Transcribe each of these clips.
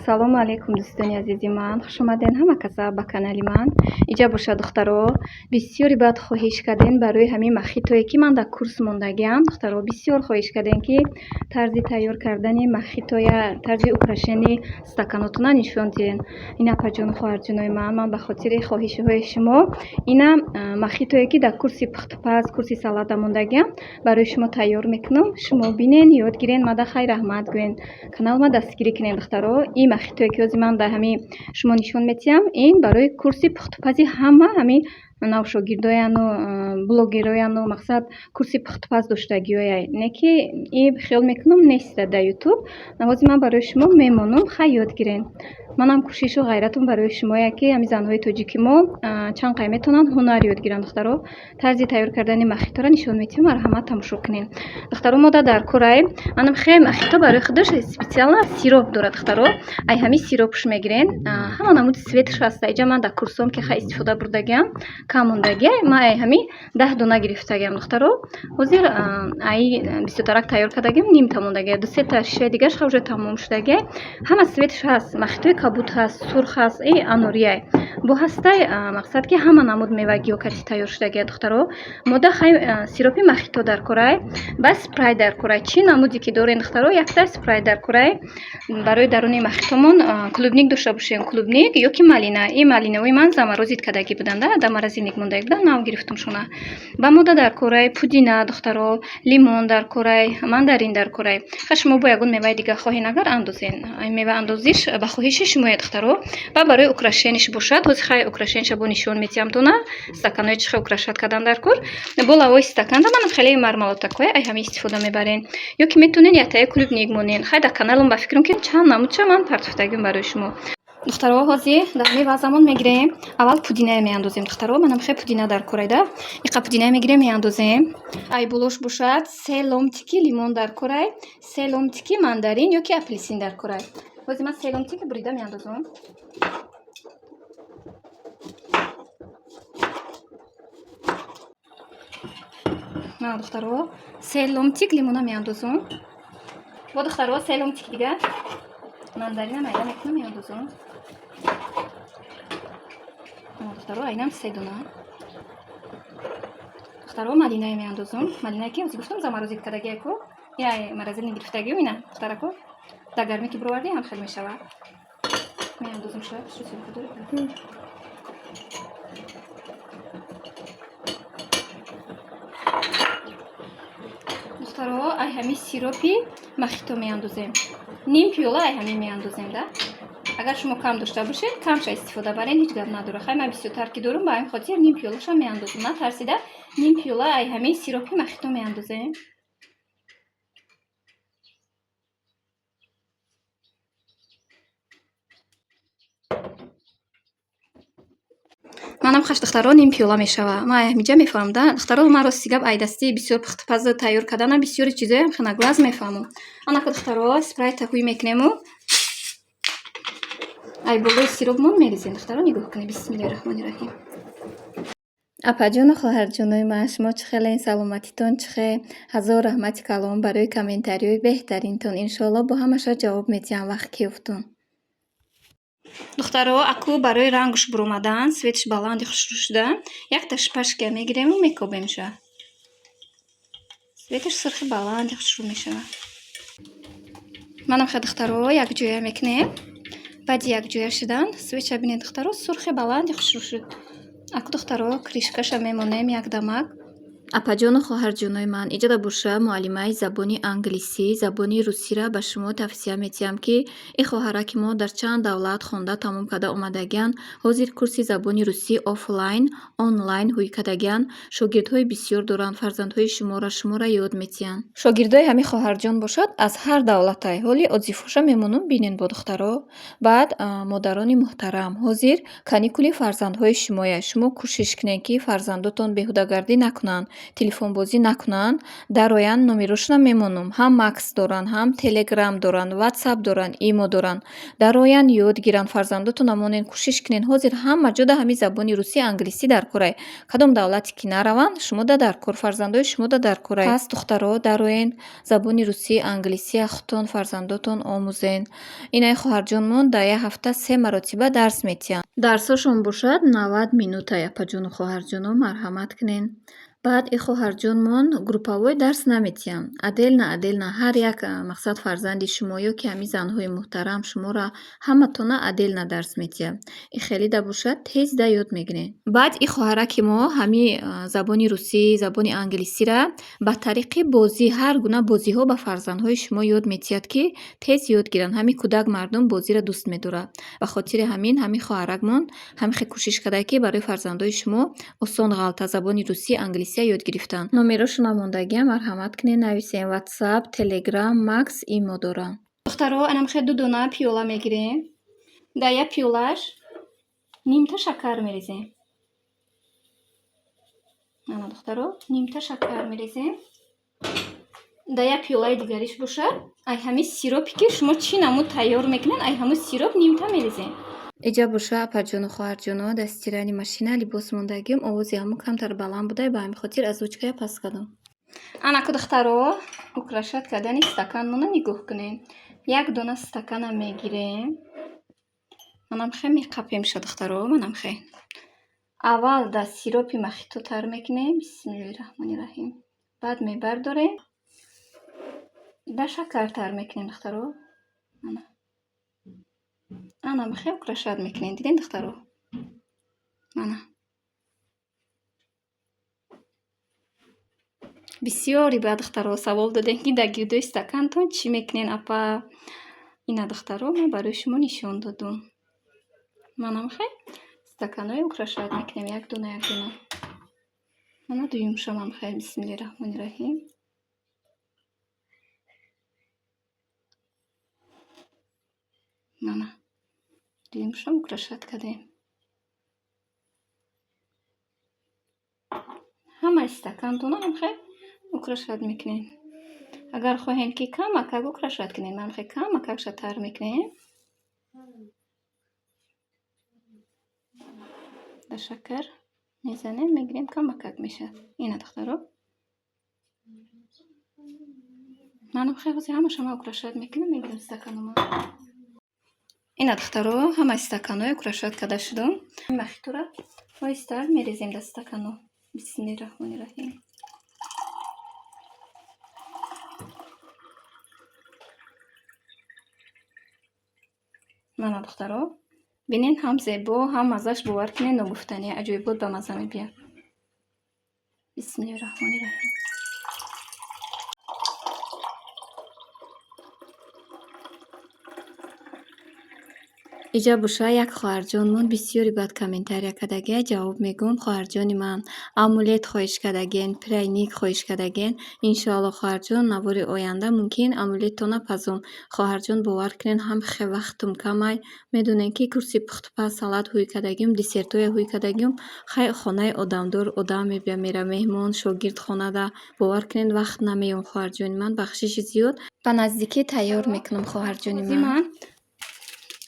Ассалому алайкум, дӯстони азизи ман, хушомаден ҳама каса ба канали ман. Иҷа боша, духтаро, бисёри баъд хоҳиш карден барои ҳамин мохитое, ки ман дар курс мондагиам. Духтаро, бисёр хоҳиш карден, ки тарзи тайёр кардани мохитоя, тарзи украшени стаканотона нишон диҳен. Ин, апаҷону хоҳарҷонои ман, ман ба хотири хоҳишҳои шумо ина мохитое, ки дар курси пухтупаз, курси салата мондагиам, барои шумо тайёр мекунам. Шумо бинен, ёд гирен, мада хайр раҳмат гӯен, каналма дастгирӣ кунед. Духтаро, ин мохитое, ки ҳозир ман дар ҳамин шумо нишон метиҳам, ин барои курси пухтупази ҳама ҳамин навшогирдояну блогерояну, мақсад, курси пухтупаз доштагиҳояй. Не ки ин хиёл мекунам, неста дар Ютуб. Ҳозир ман барои шумо мемонам, хай, ёд гирен. Манам кӯшишу ғайратам барои шумое, ки ҳамин занҳои тоҷики мо чанд қай метавонанд ҳунар ёд гиранд. Духтаро, тарзи тайёр кардани мохиторо нишон метиҳам, марҳамат, тамошо кунед. Духтаро, мода дар курай манам хе мохито барои худаш специально сироп дорад. Духтаро, ай ҳамин сиропш мегирен, ҳама намуди цветаш ҳаста. Иҷа ман дар курсом, ки хай истифода бурдагиам, кам мондагиа, ман ай ҳамин 10 дона гирифтагиам. Духтаро, ҳозир ай бисёртарак тайёр кардагиам, нимта мондагиа, ду сета шишаи дигараш уже тамом шудагиа. Ҳама цветаш ҳаст: мохитои кабуд ҳаст, сурх ҳаст, и анорияй бо ҳастай. Мақсад, ки ҳама намуд мевагиҳо кати тайёр шудагиа. Духтаро, мода хай сиропи мохито дар курай, ба спрайт дар курай, чӣ намуде ки дорен. Духтаро, якта спрайт дар курай. Барои даруни мохитомон клубник дошта бошем, клубник ё ки малина. Ин малинаҳои ман заморозить кардагӣ буданд, дар морозильник мондагӣ буданд, нав гирифтумшона. Ба мода дар курай пудина, духтаро, лимон дар курай, мандарин дар курай. Ха, шумо бо ягон меваи дига хоҳен, агар андозен, мева андозиш ба хоҳиши шумоя. Духтаро, ва барои украшениш бошад, ҳозир хай украшениша бо нишон метиҳам тона, стаканҳои чӣ хел украшать кардан дар кор. Бо лавои стаканда манам хеле мармаладакҳои ай ҳамин истифода мебарен, ё ки метавонен яктая клубник монен. Хай, дар каналам, ба фикрам, ки чанд намудча ман партофтагим барои шумо. Духтаро, ҳозир дар ҳамин вазамон мегирем, аввал пудинае меандозем. Духтаро, манам хе пудина дар корайда, иқа пудинае мегирем, меандозем. Ай болош бошад, се ломтики лимон дар корай, се ломтики мандарин ё ки апелсин дар корай. Ҳозир ман се ломтики бурида меандозам. Мана, духтаро, се ломтик лимона меандозам. Бо, духтаро, се ломтики дига мандарина майда мекунам, меандозам. Мана, духтаро, айнам се дона. Духтаро, малинае меандозам, малинае, ки ҳозир гуфтам, заморозить кардагиаку, яй морозильник гирифтагиу. Ина, духтарако, дар гармӣ ки бировардӣ, ҳам хел мешавад. Меандозам. Шояд. Духтаро, ай ҳамин сиропи мохито меандозем, ним пиёла ай ҳамин меандозем да. Агар шумо кам дошта бошед, камша истифода барен, ҳеҷ гап надорад. Хай, ман бисёртар ки дорум, ба ҳамин хотир ним пиёлаша меандозам. Натарсида, ним пиёла ай ҳамин сиропи мохито меандозем. Манам хаш, духтаро, ним пиёла мешава. Ман ҳамиҷа мефаҳмам да. Духтаро, ман рости гап, айдастии бисёр пухтупазу тайёр карданам, бисёри чизоям на глаз мефаҳмам. Анака, духтаро, спрайта ҳуй мекунему, ай болои сиропмон мерезем. Духтаро, нигоҳ кунед. Бисмиллоҳи раҳмони раҳим. Апаҷону хоҳарҷонои ман, шумо чӣ хелен, саломатитон чӣ хел? Ҳазор раҳмати калон барои комментариҳои беҳтаринтон. Иншоалло, бо ҳамаша ҷавоб медиҳам вақт ки ёфтум. Духтаро, аку барои рангуш буромадан, цветаш баланди хушрӯ шуда, якта шпажка мегирему, мекобемша, цветаш сурхи баланди хушрӯ мешавад. Манам хе, духтаро, якҷоя мекунем. Баъди якҷоя шудан цветша бинед, духтаро, сурхи баланди хушрӯ шуд. Аку, духтаро, крышкаша мемонем якдамак. Апаҷону хоҳарҷонои ман, иҷода боша, муаллимаи забони англисӣ, забони русиро ба шумо тавсия метиҳам, ки ин хоҳараки мо дар чанд давлат хонда тамом карда омадагианд. Ҳозир курси забони русӣ офлайн, онлайн ҳуй кардагианд, шогирдҳои бисёр доранд. Фарзандҳои шуморо, шуморо ёд метиҳанд. Шогирдои ҳамин хоҳарҷон бошад, аз ҳар давлатай. Ҳоли отзывҳоша мемонам, бинен бо, духтаро. Баъд, модарони муҳтарам, ҳозир каникули фарзандҳои шумоя. Шумо кӯшиш кунед, ки фарзандотон беҳудагардӣ накунанд. Телефонбозӣ накунанд, дароянд, номерошона мемонам. Ҳам Макс доранд, ҳам Телеграм доранд, Ватсап доранд, Имо доранд. Дароянд, ёд гиранд, фарзандотона монен, кӯшиш кунен. Ҳозир ҳама ҷода ҳамин забони русӣ, англисӣ дар корай. Кадом давлате ки нараванд, шумода дар кор, фарзандои шумода дар корай. Пас духтаро дароен, забони русӣ, англисия худтон, фарзандотон омӯзен. Инаи хоҳарҷонмон дар як ҳафта 3 маротиба дарс метиҳанд. Дарсошон бошад 90 минута, апаҷону хоҳарҷоно, марҳамат кунен. Баъд и хоҳарҷонмон группавой дарс наметиҳанд. Отдельно, отдельно ҳар як мақсад фарзанди шумо ё ки ҳамин занҳои муҳтарам шуморо ҳаматона отдельно дарс метиҳанд. И хелида бошад тезда ёд мегирен. Баъд и хоҳараки мо ҳамин забони русӣ, забони англисира ба тариқи бозӣ, ҳар гуна бозиҳо ба фарзандҳои шумо ёд метиҳад, ки тез ёд гиранд. Ҳамин кӯдак мардум бозиро дӯст медорад. Ба хотири ҳамин ҳамин хоҳаракмон ҳамин хел кӯшиш кардае, ки барои фарзандҳои шумо осон ғалта забони русӣ, англисия ёд гирифтан. Номерошона мондагиам, марҳамат кунед, нависем. WhatsApp, Telegram, Max, Имо доранд. Духтаро, анам хел 2 дона пиёла мегирем. Дар як пиёлаш нимта шакар мерезем. Ана духтаро, нимта шакар мерезем. Дар як пиёлаи дигариш бошад, ай ҳамин сиропе ки шумо чӣ намуд тайёр мекунед, ай ҳамун сироп нимта мерезем. Иҷа боша, апаҷону хоҳарҷоно, дар стирани машина либос мондагиам, овози ҳамун камтар баланд буда, ба ҳамин хотир озвучкая паст кардам. Анаку духтаро, украшать кардани стаканмонро нигоҳ кунед. Як дона стакана мегирем. Манам хе меқапемша духтаро, манам хе. Аввал дар сиропи мохито тар мекунем. Бисмиллоҳи раҳмони раҳим. Баъд мебардорем. Дар шакар тар мекунем духтаро. Ана. Ана мехе украшать мекунем. Дидем духтаро? Ана. Бисёри ба духтаро савол додем, ки дар гирдои стакантон чӣ мекунен, апа? Ина духтаро, ман барои шумо нишон додум. Манам хе стаканҳои украшать мекунем, як дона, як дона. Ана дуюмшамам хе, бисмиллоҳи раҳмони раҳим. Мана дуюмшам украшать кардем. Ҳамаи стакантона ҳам хе украшать мекунем. Агар хоҳем ки камакак украшать кунем, ман хе камакакша тар мекунем. Дар шакар мезанем, мегирем, камакак мешавад. Ина духтаро. Манам хе ҳозир ҳамашама украшать мекунам, мегирам стаканома. Ина духтаро, ҳамаи стаканҳои украшать карда шудум. Мохитора оҳиста мерезем дар стакано. Бисмиллоҳи раҳмони раҳим. Мана духтаро, бинен ҳам зебо, ҳам маззаш, бовар кунед, ногуфтанӣ аҷоибот ба мазза мебиёд. Бисмиллоҳи раҳмони раҳим. Иҷа боша, як хоҳарҷонмон бисёри бад комментария кардагия, ҷавоб мегӯм. Хоҳарҷони ман, амулет хоҳиш кардаген, пряник хоҳиш кардаген. Иншоалло хоҳарҷон, навори оянда мумкин амулеттона пазум. Хоҳарҷон, бовар кунед, ҳам хе вақтум камай. Медонем ки курси пухтупаз, салат ҳуй кардагиум, десертҳое ҳуй кардагиум. Хай хонаи одамдор одам мебия, мера меҳмон, шогирд хонада. Бовар кунед, вақт намеём хоҳарҷони ман, бахшиши зиёд. Ба наздикӣ тайёр мекунам хоҳарҷони ман.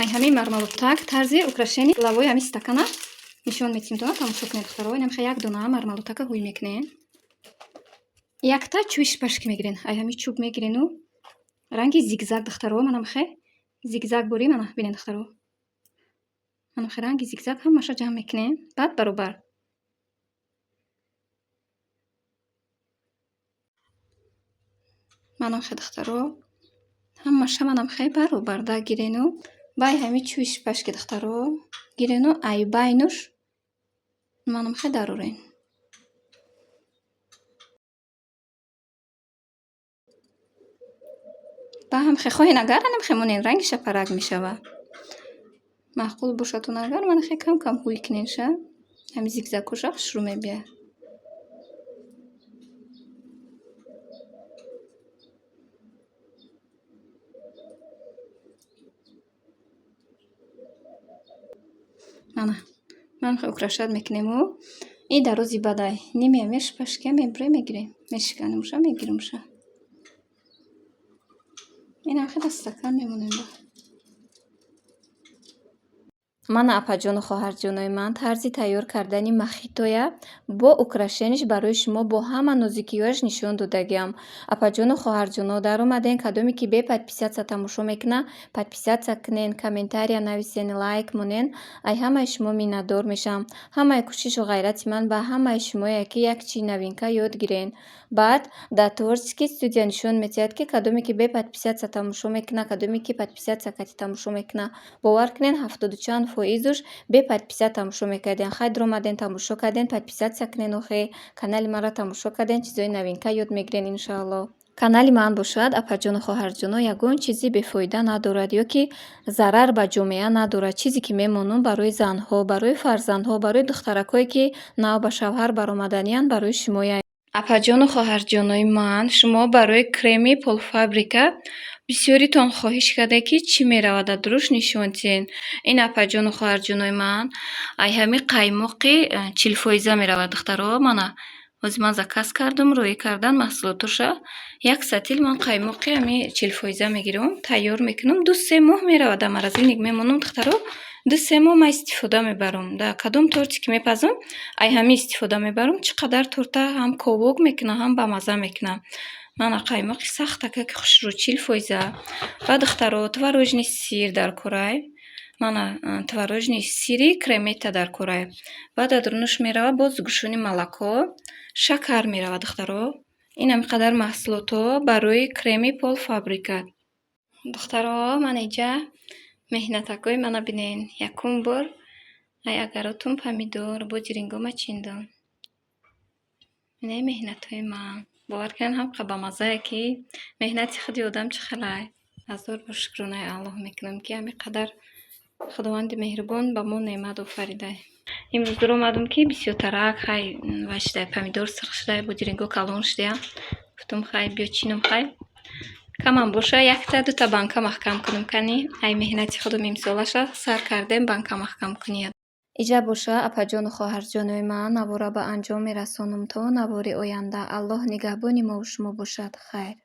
Ай ҳамин мармелодак тарзи украшение лавои ҳамин стакана нишон метиҳем тона, тамошо кунед духтаро. Инам хе як дона мармелодтака ҳуй мекунем. Якта чӯби шпажка мегирен. Ай ҳамин чӯб мегирену ранги зигзаг духтаро, манам хе зигзаг бурӣ, мана бинед духтаро. Манам хе ранги зигзаг ҳамаша ҷамъ мекунем. Баъд баробар. Манам хе духтаро, ҳамаша манам хе баробарда гирену бай ҳамин чӯби шпажки духтаро гирену ай байнуш манам хе дарорен. Ба ҳам хе хоҳен агар анам хе монен, ранги шапарак мешавад. Маъқул бошадтон агар мана хе кам кам ҳуй куненша, ҳамин зигзагҳоша хушрӯ мебиёд. Мана ман хе украшать мекунему. И дарози бадай. Нимия мешпашка, мебурем, мегирем. Мешиканемша, мегиримша. Инам хела стакан мемонем ба. Мана, апаҷону хоҳарҷонои ман, тарзи тайёр кардани мохитоя бо украшение ш барои шумо бо ҳама нозукиҳояш нишон додагиам. Апаҷону хоҳарҷоно, даромаден, кадоме ки бе подписаться тамошо мекунад, подписаться кунен, комментария нависен, лайк монен. Ай ҳамаи шумо миннатдор мешавам. Ҳамаи кӯшишу ғайрати ман ба ҳамаи шумое, ки як чи новинка ёд гирен. Баъд дар творческий студия нишон медиҳад, ки кадоме ки бе подписаться тамошо мекунад, кадоме ки подписаться кати тамошо мекунад. Бовар кунед, ҳафтоду чанд фоизуш бе подписать тамошо мекардем. Хай, дуромаден, тамошо карден, подписаться кунен. Охе, канали маро тамошо карден, чизои новинка ёд мегирен, иншоалло. Канали ман бошад, апаҷону хоҳарҷоно, ягон чизи бефоида надорад ё ки зарар ба ҷомеа надорад. Чизе ки мемонам, барои занҳо, барои фарзандҳо, барои духтаракҳое, ки нав ба шавҳар баромаданиянд, барои шумоя. Апаҷону хоҳарҷонои ман, шумо барои креми полуфабрикат бисёритон хоҳиш карда, ки чӣ меравад, дар дуруш нишон диҳед. Ин, апаҷону хоҳарҷонои ман, ай ҳами қаймоқи 40-фоиза меравад, духтаро. Мана, ҳозир ман заказ кардум, роӣ кардан маҳсулотоша. Як сатил ман қаймоқи ҳами 40-фоиза мегирам, тайёр мекунам, 2-3 моҳ меравад, дар морозильник мемонам, духтаро. 2-3 моҳ ман истифода мебарам. Дар кадом торте ки мепазам, ай ҳами истифода мебарам. Чӣ қадар торта ҳам ковок мекунам, ҳам бамазза мекунам. Мана, қаймоқи сахтака, ки хушрӯ, 40%. Ва, духтаро, творожный сыр дар корай. Мана, творожный сыр и кремета дар корай. Баъд дар дурунаш меравад боз сгущённое молоко, шакар меравад, духтаро. Ин ҳами қадар маҳсулотҳо барои креми полуфабрикат. Духтаро, ман иҷа меҳнатакҳои мана бинен. Якум бор ай агаротум помидор бо ҷирингома чиндам. Инаи меҳнатҳои ман. Бовар кунед, ҳам бамаззае, ки меҳнати худи одам чӣ хелай. Ҳазор бор шукронаи Аллоҳ мекунам, ки ҳамин қадар Худованди меҳрубон ба мо неъмат офаридай. Имрӯз дуромадам, ки бисёртарак хай вай шудай, помидор сурх шудай, бодиринго калон шудая. Гуфтам, хай, биё чинам, хай. Камам боша, якта дута банка маҳкам кунам кани. Ай меҳнати худам имсолаша сар кардем банка маҳкам кунӣ. Иҷа боша, апаҷону хоҳарҷонои ман, навора ба анҷом мерасонам. То навори оянда Аллоҳ нигаҳбони мову шумо бошад. Хайр.